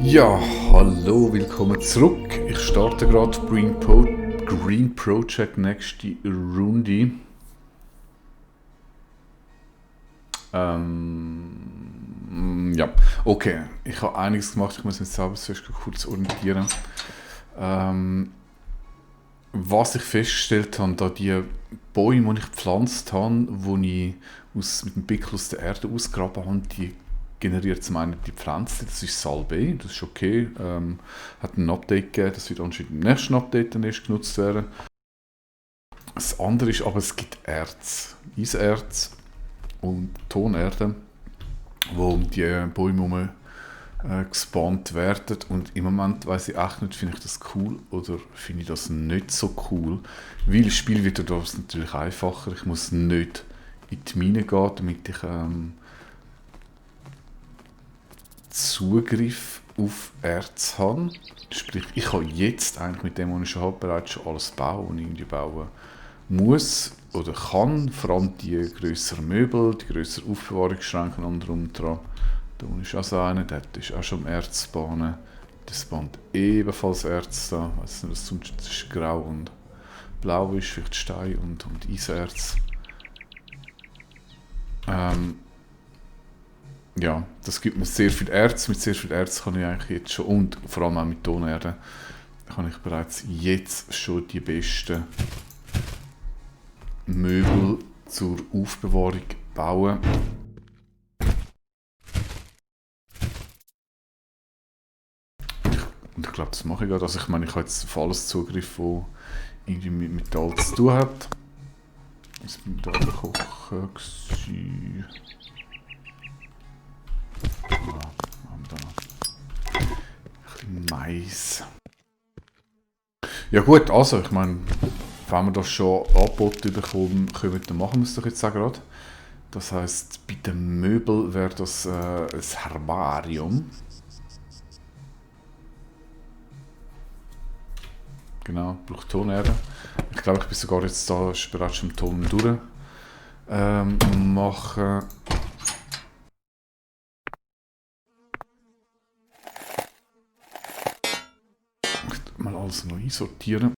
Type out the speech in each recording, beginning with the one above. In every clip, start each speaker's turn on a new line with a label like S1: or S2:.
S1: Ja, hallo, willkommen zurück. Ich starte gerade Green Project nächste Runde. Ja, okay. Ich habe einiges gemacht, ich muss mich selber zuerst kurz orientieren. Was ich festgestellt habe, da die Bäume, die ich gepflanzt habe, die ich mit dem Pickel aus der Erde ausgegraben habe, die generiert zum einen die Pflanze, das ist Salbei, das ist okay. Hat ein Update gegeben, das wird anscheinend im nächsten Update dann erst genutzt werden. Das andere ist aber, es gibt Erz, Eiserz und Tonerde, wo um die Bäume herum gespawnt werden. Und im Moment weiß ich echt nicht, finde ich das cool oder finde ich das nicht so cool. Weil das Spiel wird dadurch natürlich einfacher. Ich muss nicht in die Mine gehen, damit ich Zugriff auf Erz habe. Sprich, ich kann jetzt eigentlich mit dem, was ich schon habe, bereits schon alles bauen, was ich irgendwie bauen muss oder kann. Vor allem die grösseren Möbel, die grösseren Aufbewahrungsschränke und drum dran. Da ist also einer, der ist auch schon am Erz bahnen. Das bahnt ebenfalls Erz da. Ich weiss nicht, was sonst das ist grau und blau ist, vielleicht Stein und Eiserz. Ja, das gibt mir sehr viel Erz. Mit sehr viel Erz kann ich eigentlich jetzt schon, und vor allem auch mit Tonerde, kann ich bereits jetzt schon die besten Möbel zur Aufbewahrung bauen. Und ich glaube, das mache ich gerade. Also ich meine, ich habe jetzt auf alles Zugriff, wo irgendwie mit Metall zu tun hat. Das Metall kochen. Haben wir da noch ein bisschen Mais. Ja gut, also ich meine, wenn wir das schon angeboten bekommen, dann machen wir es doch jetzt auch gerade. Das heisst, bei den Möbeln wäre das ein Herbarium. Genau, braucht Tonerde. Ich glaube, ich bin sogar jetzt da bereits schon im Ton durch. Machen. Mal alles noch einsortieren.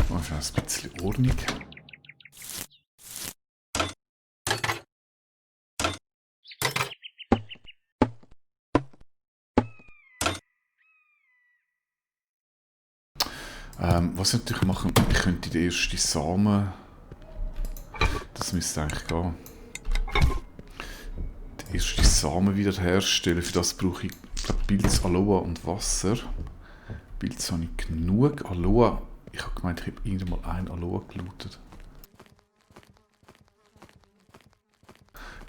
S1: Mal für ein bisschen Ordnung. Was ich natürlich machen, ich könnte den ersten Samen. Das müsste eigentlich gehen. Den ersten Samen wiederherstellen. Für das brauche ich Pilz, Aloe und Wasser. Pilz habe ich genug. Aloe. Ich habe gemeint, ich habe irgendwann mal ein Aloe gelootet.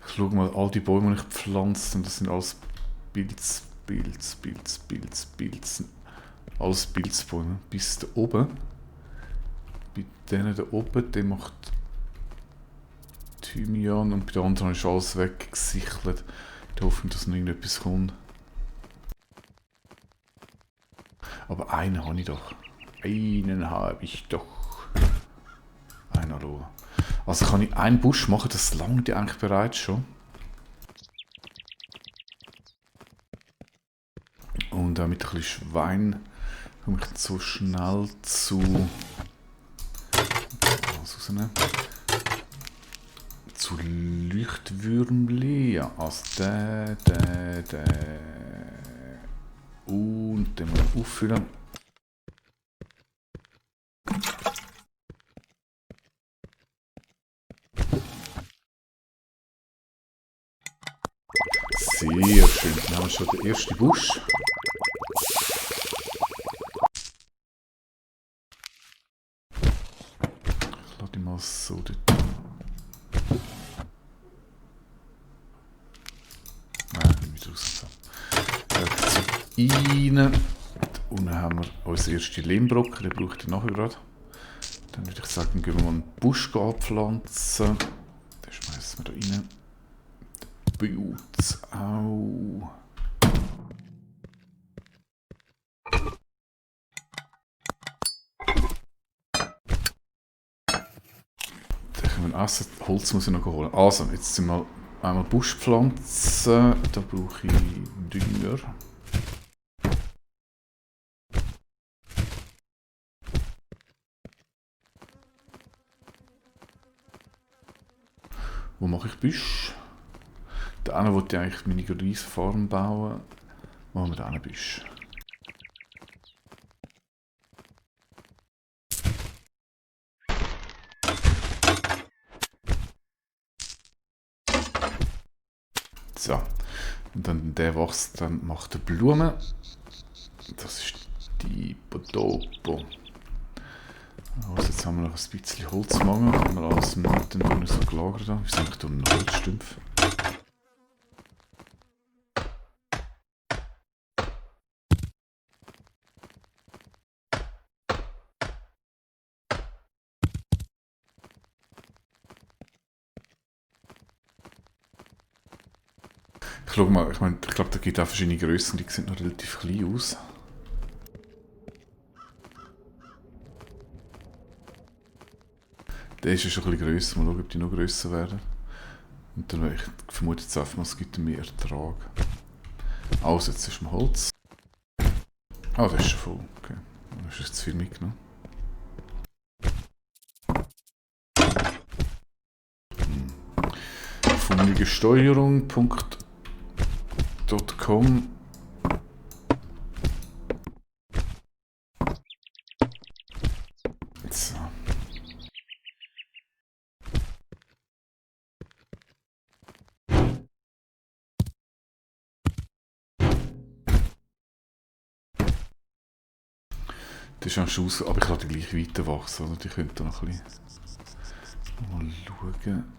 S1: Ich schaue mal all die Bäume, die ich gepflanzt habe. Das sind alles Pilz. Alles Pilzbäume. Bis da oben. Bei denen da oben, der macht Thymian und bei den anderen ist alles weggesichert. Ich hoffe, dass noch irgendetwas kommt. Aber einen habe ich doch. Einen habe ich doch. Ein Aloe. Also kann ich einen Busch machen, das langt ja eigentlich bereits schon. Und mit ein bisschen Schwein komme ich so schnell zu. Was rausnehmen? Zu Leuchtwürmli. Ja, also der. Und den muss ich auffüllen. Sehr schön. Dann haben wir schon den ersten Busch. Ich lade ihn mal so dort. Nein, nicht wieder raus. Rein. Unten haben wir unseren ersten Lehmbrocken, den brauche ich nachher gerade. Dann würde ich sagen, gehen wir mal einen Busch anpflanzen. Den schmeißen wir da rein. Boots auch. Den können wir essen. Holz muss ich noch holen. Also, jetzt sind wir einmal Buschpflanzen. Da brauche ich Dünger. Wo mache ich Büsch? Der eine wollte eigentlich meine Reisfarm bauen. Machen wir den einen Büsch. So. Und dann der wächst, dann macht er Blumen. Das ist die Potopo. Also jetzt haben wir noch ein bisschen Holzmangel. Haben wir alles im Norden so gelagert. Wie sind eigentlich da noch Holzstümpfe? Ich schau mal, ich glaube, da gibt es auch verschiedene Grössen, die sehen noch relativ klein aus. Der ist ja schon ein bisschen grösser, mal schauen, ob die noch grösser werden. Und dann ich vermute jetzt einfach mal, es gibt mehr Ertrag. Also, jetzt ist mal Holz. Ah, das ist schon voll. Okay. Das ist jetzt zu viel mitgenommen. Fummelige Steuerung.com. So. Das ist schon aus, aber ich lasse die gleich weiter wachsen, oder? Die könnte noch ein bisschen... Mal schauen.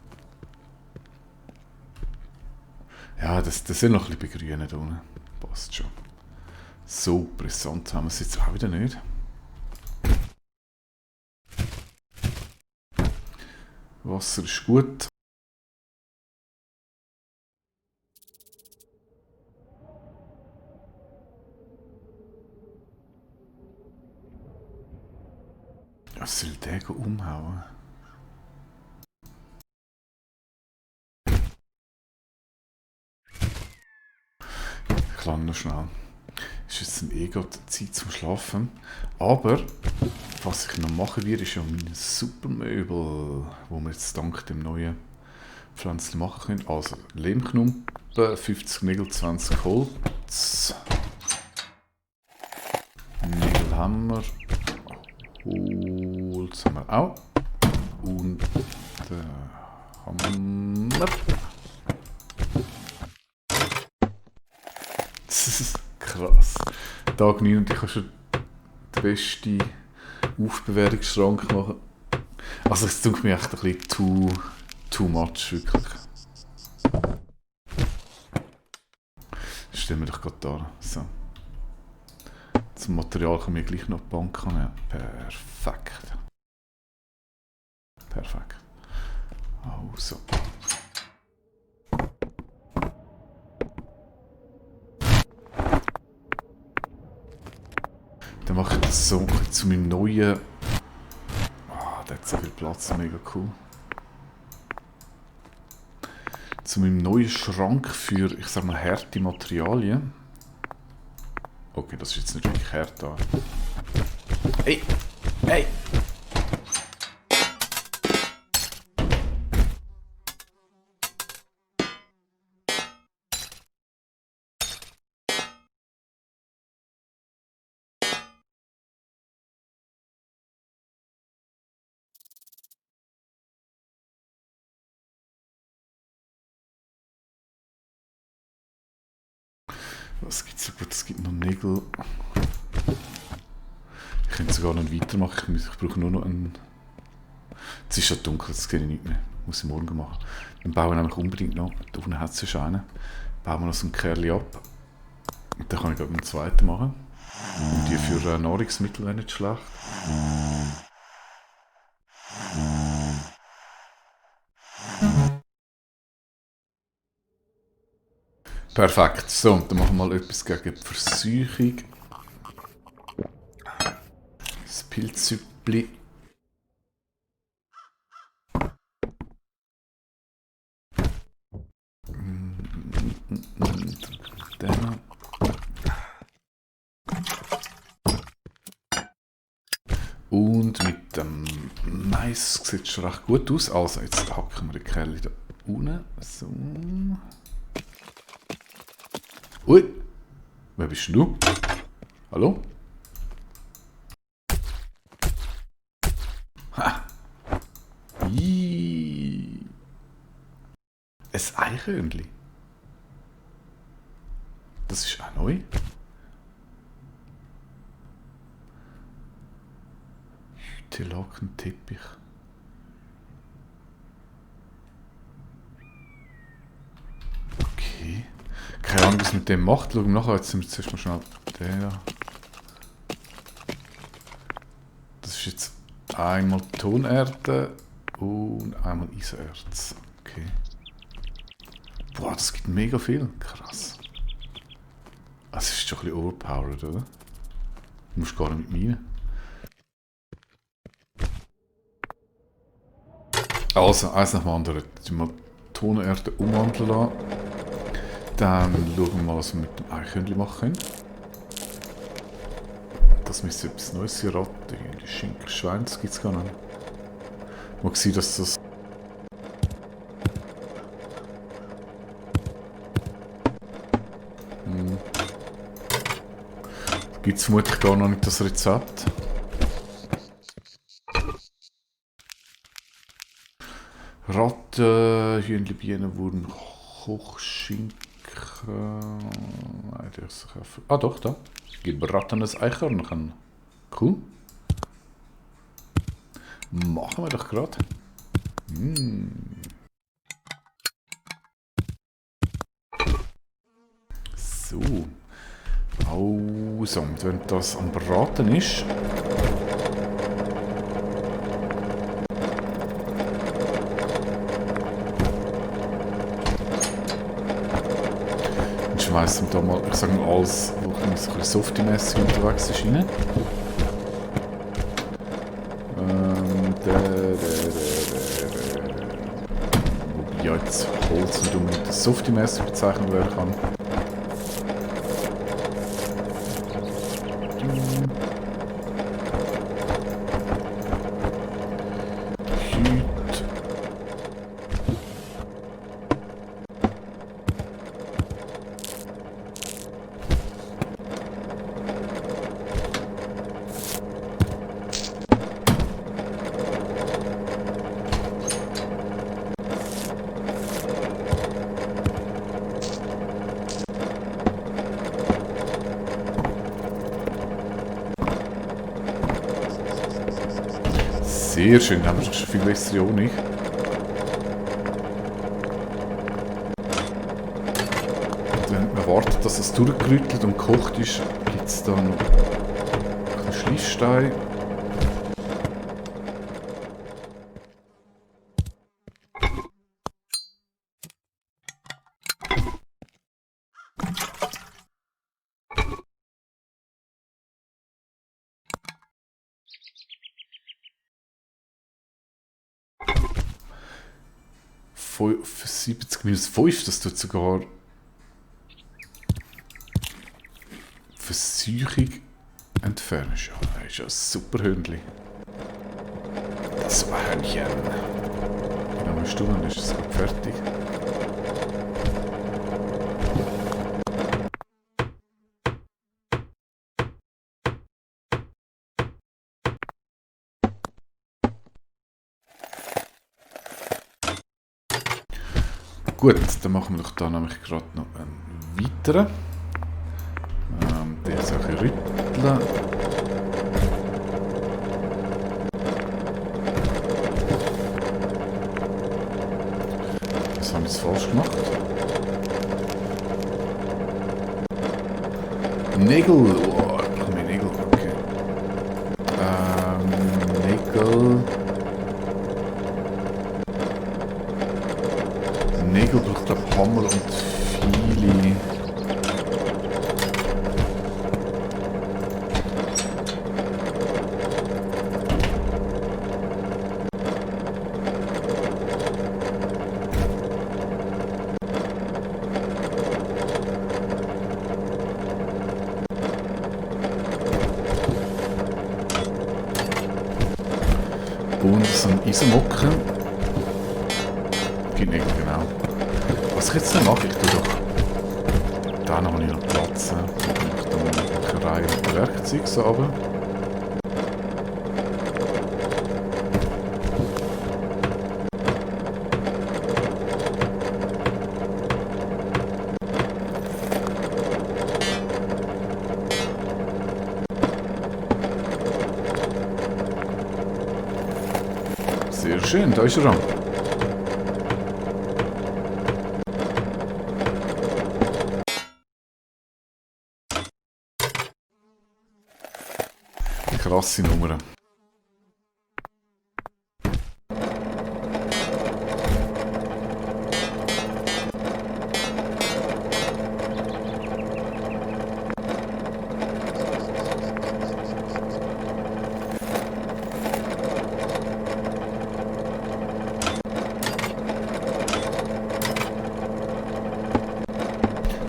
S1: Ja, das soll noch ein bisschen begrünen da unten. Passt schon. So brisant haben wir es jetzt auch wieder nicht. Wasser ist gut. Was soll der umhauen? Ich lande noch schnell. Es ist jetzt eh gerade Zeit zum Schlafen. Aber was ich noch machen werde, ist ja meine Supermöbel, wo wir jetzt dank dem neuen Pflänzchen machen können. Also Lehmknumpen, 50 Nägel, 20 Holz. Nägel haben wir. Holz haben wir auch. Und Hammer. Das ist krass. Tag 9 und ich habe schon den besten Aufbewahrungsschrank machen. Also es tut mir echt ein bisschen too much, wirklich. Das stellen wir doch gerade da. So. Zum Material kann ich gleich noch die Bank haben. Ja, perfekt. Perfekt. Also. Dann mache ich das so zu meinem neuen... Ah, der hat so viel Platz, mega cool. Zu meinem neuen Schrank für, ich sag mal, harte Materialien. Okay, das ist jetzt nicht wirklich hart da. Hey! Hey! Was gibt's so gut? Es gibt noch Nägel. Ich könnte sogar noch weitermachen. Ich brauche nur noch einen... Es ist schon dunkel, das sehe ich nicht mehr. Muss ich morgen machen. Dann bauen wir nämlich unbedingt noch. Da unten hat es ja schon einen. Bauen wir noch so einen Kerl ab. Und dann kann ich gerade einen zweiten machen. Und die für Nahrungsmittel wäre nicht schlecht. Perfekt. So, dann machen wir mal etwas gegen die Verseuchung. Das Pilzsüppli. Den. Und mit dem Mais sieht es schon recht gut aus. Also, jetzt hacken wir die Kerle da unten. So. Ui! Wer bist denn du? Hallo? Ha! Ii. Ein Eichhörnchen. Das ist auch neu. Hütelaken-Teppich. Okay. Keine Ahnung, was mit dem macht. Schauen wir nachher. Jetzt sind wir zuerst mal schnell der. Das ist jetzt einmal Tonerde und einmal Eisenerz. Okay. Boah, das gibt mega viel. Krass. Das ist schon ein bisschen overpowered, oder? Du musst gar nicht mit mir rein. Also, eins nach dem anderen. Jetzt mal Tonerde umwandeln lassen. Dann schauen wir mal, was wir mit dem Eichhörnchen machen können. Das müsste etwas Neues sein. Ratte, Schinken, Schwein, das gibt es gar nicht. Man sieht, dass das... Gibt es vermutlich gar noch nicht das Rezept. Ratte, Hühnchen, Bienen, Wurm, Kochschinken... Ah doch, da. Gebratenes Eichhörnchen. Cool. Machen wir doch gerade. So. Also, und wenn das am Braten ist... Dann schmeißen wir da mal, ich sage mal, alles, wo ein bisschen softy-mässig unterwegs ist, rein. Wobei ja jetzt Holz nicht unbedingt das softy-mässig bezeichnet werden kann. Sehr schön, dann haben wir schon viel bessere Honig. Und wenn man wartet, dass es durchgerüttelt und gekocht ist, gibt es da noch einen Schliffstein. Für 70 minus 5, das tut sogar Versuchung entfernen. Ja, das ist ja ein super Hündli. Das war Hündchen. In einer Stunde ist es gerade fertig. Gut, dann machen wir doch da nämlich gerade noch einen weiteren. Den soll ich rütteln. Was habe ich jetzt falsch gemacht? Nägel! Oh, ich brauche mehr Nägel, okay. Nägel... Nägel braucht auch Hammer und viele. und so ein Isomocken. Genau. Was ich jetzt noch mache, ich tue doch... Da habe ich noch Platz. Ich tue noch eine Reihe Werkzeuge so runter. Sehr schön, da ist er. Krasse Nummer.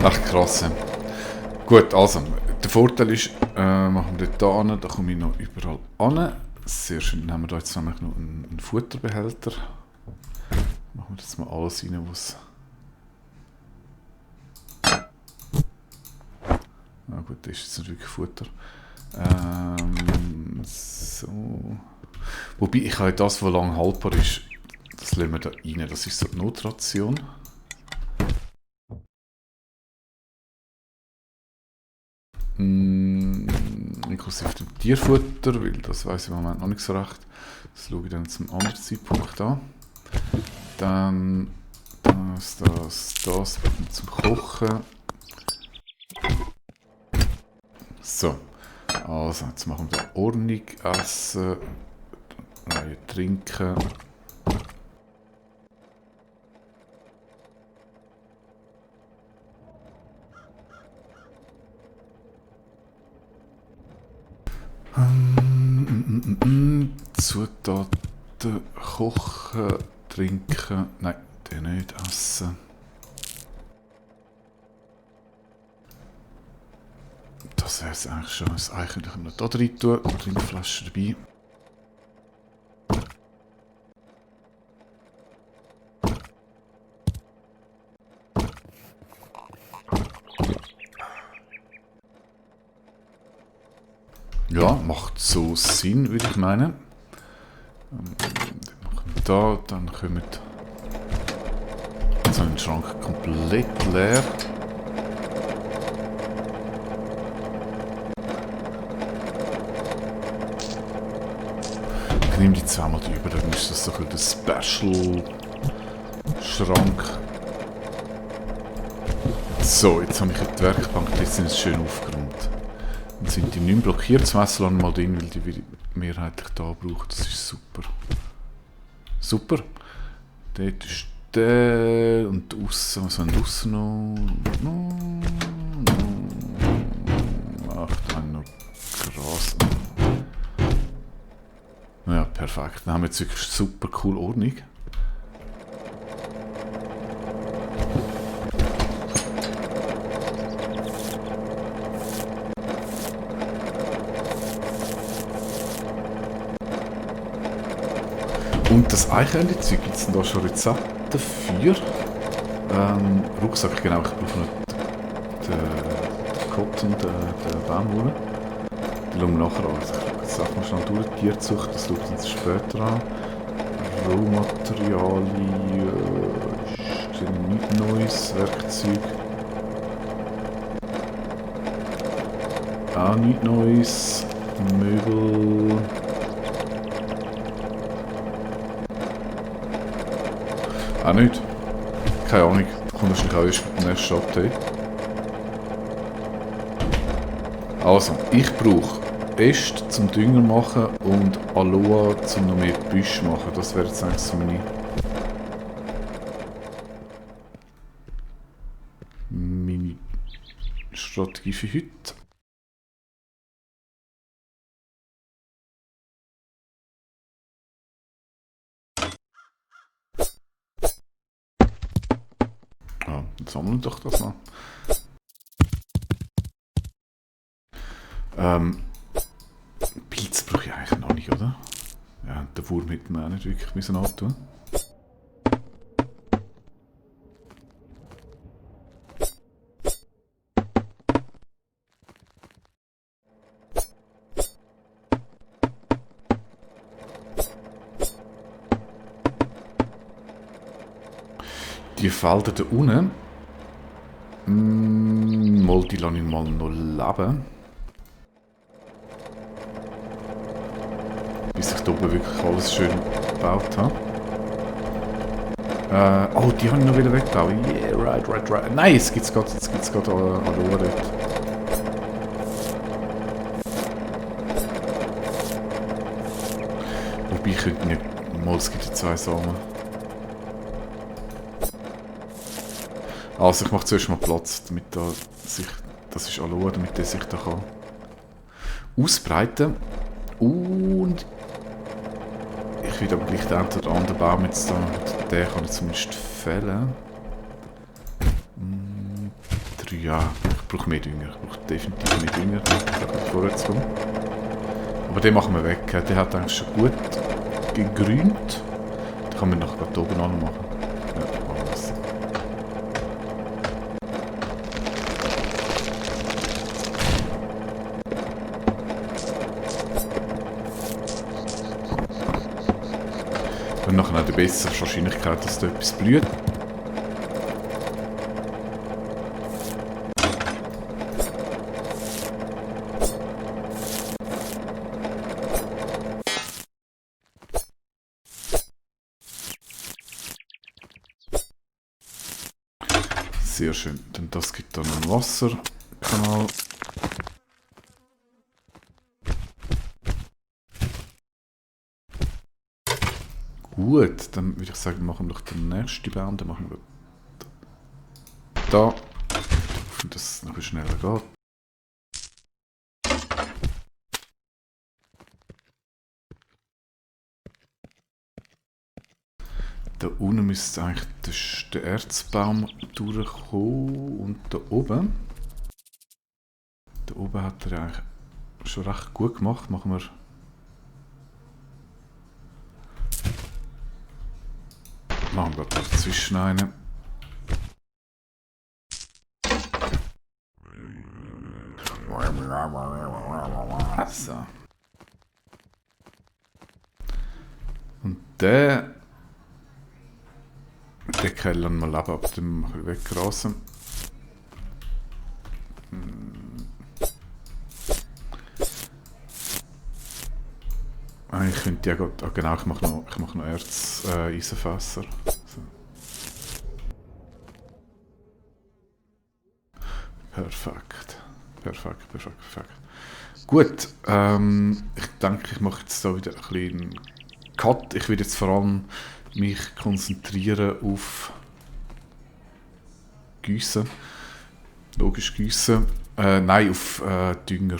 S1: Echt krass. Gut, also, der Vorteil ist, machen wir dort hin, da komme ich noch überall an. Sehr schön, dann haben wir da jetzt nämlich noch einen Futterbehälter. Machen wir jetzt mal alles rein, was... Na gut, das ist jetzt nicht wirklich Futter. So... Wobei, ich habe das, was lang haltbar ist, das lassen wir da rein. Das ist so die Notration. Inklusive dem Tierfutter, weil das weiß ich im Moment noch nicht so recht. Das schaue ich dann zum anderen Zeitpunkt an. Dann das zum Kochen. So, also jetzt machen wir da Ordnung, Essen, Trinken. Zutaten, kochen, trinken, nein, den nicht essen. Das wäre es eigentlich schon. Das eigentlich können wir noch da rein tun. Trinkflasche dabei. Ja, macht so Sinn, würde ich meinen. Da, dann kommen jetzt haben wir den Schrank komplett leer. Ich nehme die zweimal drüber, dann ist das so ein der Special-Schrank. So, jetzt habe ich die Werkbank, jetzt sind sie schön aufgeräumt. Dann sind die nicht mehr blockiert, das Messer mal drin, weil die mehrheitlich da braucht. Das ist super. Super. Dort ist der und aussen, was haben wir aussen noch? Ach, da haben wir noch Gras. Ja, perfekt. Dann haben wir jetzt wirklich super cool Ordnung. Und das Eichhörnchen-Zeug, gibt es da schon Rezepte dafür? Rucksack, genau, ich brauche noch den Cotton, den Baumwolle. Die schauen wir nachher an. Jetzt darf man schnell durch die Tierzucht, das schauen wir uns später an. Rohmaterialien, ist nichts Neues, Werkzeug. Auch nichts Neues, Möbel. Auch nicht. Keine Ahnung. Da kommt wahrscheinlich auch erst mit dem nächsten Update. Also, ich brauche Äste zum Dünger machen und Aloe zum noch mehr Büsche machen. Das wäre jetzt eigentlich so meine Strategie für heute. Ja, dann sammeln wir doch das mal. Pilz brauche ich eigentlich noch nicht, oder? Ja, Moment, den Wurm hätten wir auch nicht wirklich müssen antun. Die Felder da unten, mal die lasse ich mal noch leben. Bis ich da oben wirklich alles schön gebaut habe. Oh, die habe ich noch wieder weggebaut. Yeah, right. Nein, jetzt gibt es gerade Aloe dort. Wobei ich könnte nicht... Mal, es gibt ja 2 Samen. Also ich mache zuerst mal Platz, damit da sich... Das ist Aloe, damit der sich da kann ausbreiten. Und... Ich will aber gleich den einen oder anderen Baum jetzt da... Den kann ich zumindest fällen. 3, ja. Ich brauche mehr Dünger. Ich brauche definitiv mehr Dünger, damit ich vorwärts komme. Aber den machen wir weg. Der hat eigentlich schon gut gegrünt. Den kann man noch gerade oben an machen. Ja, machen wir das. Und nachher auch die bessere Wahrscheinlichkeit, dass da etwas blüht. Sehr schön. Denn das gibt dann einen Wasserkanal. Gut, dann würde ich sagen, machen wir doch den nächsten Baum. Dann machen wir da. Hoffen, dass es noch ein bisschen schneller geht. Da unten müsste eigentlich der Erzbaum durchkommen und da oben. Da oben hat er eigentlich schon recht gut gemacht. Machen wir. Machen wir dazwischen einen. So. Und den Kellern mal leben, aber den machen wir weggrasen. Ich könnte ja gut, genau, ich mache noch Eisenfässer. So. Perfekt. Gut, ich denke, ich mache jetzt da wieder ein bisschen Cut. Ich will jetzt vor allem mich konzentrieren auf Gießen. Logisch Gießen. Nein, auf Dünger.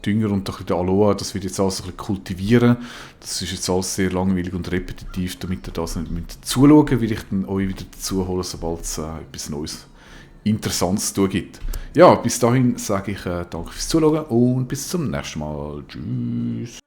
S1: Dünger und ein bisschen Aloe, das wird jetzt alles ein bisschen kultivieren. Das ist jetzt alles sehr langweilig und repetitiv, damit ihr das nicht zuschauen müsst, weil ich dann euch wieder dazu hole, sobald es etwas Neues, Interessantes zu tun gibt. Ja, bis dahin sage ich danke fürs Zuschauen und bis zum nächsten Mal. Tschüss.